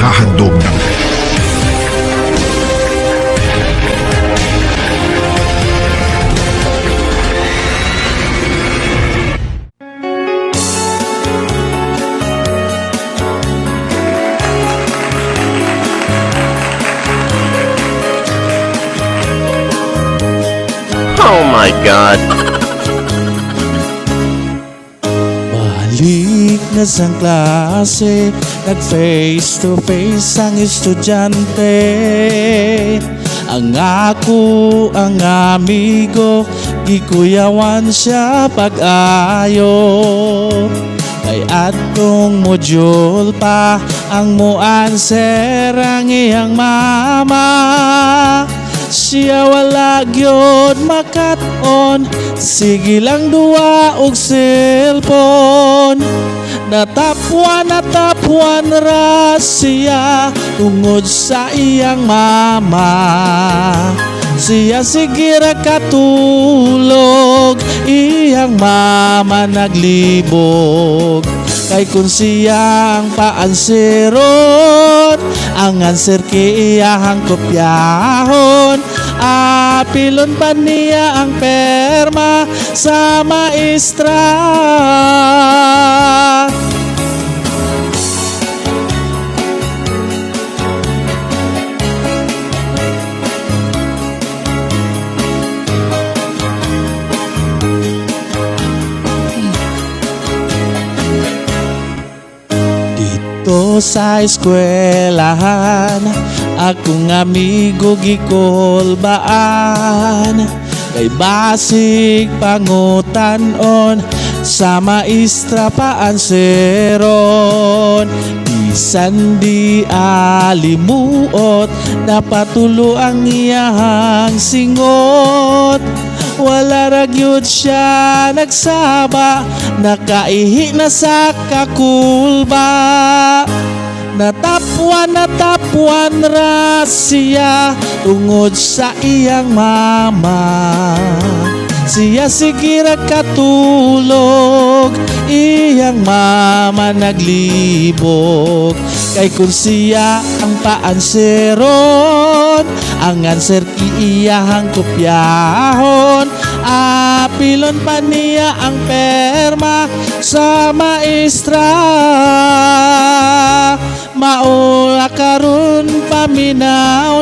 Naghahandog ng Oh my God. Balik na sa klase, nag face to face ang estudyante. Ang ako, ang amigo, gikuyawan siya pag-ayo. Kay atong module pa, ang mo-answer ang iyang mama. Siya wala gyud makat-on, sige lang duwa og cellphone. Natapwan, natapwan ra siya tungod sa iyang mama. Siya sige ra katulog, iyang mama naglibog. Kay kung siya ang paanseron, ang answer kay iyahang kopyahon. Apilon pa niya ang perma sa maestra. Dito sa eskwelahan, akong amigo gikulbaan. Kay basig pangutan-on, sa maestra paanseron. Bisan di alimuot, napatulo ang iyahang singot. Wala ra gyud siya nagsaba, nakaihi na sa kakulba. Natapwan, natapwan ra siya tungod sa iyang mama. Siya sige ra katulog, iyang mama naglibog. Kay kung siya ang paanseron, ang answer iyahang kopyahon. Apilon pa niya ang perma sa maestra. Maula karon paminawa.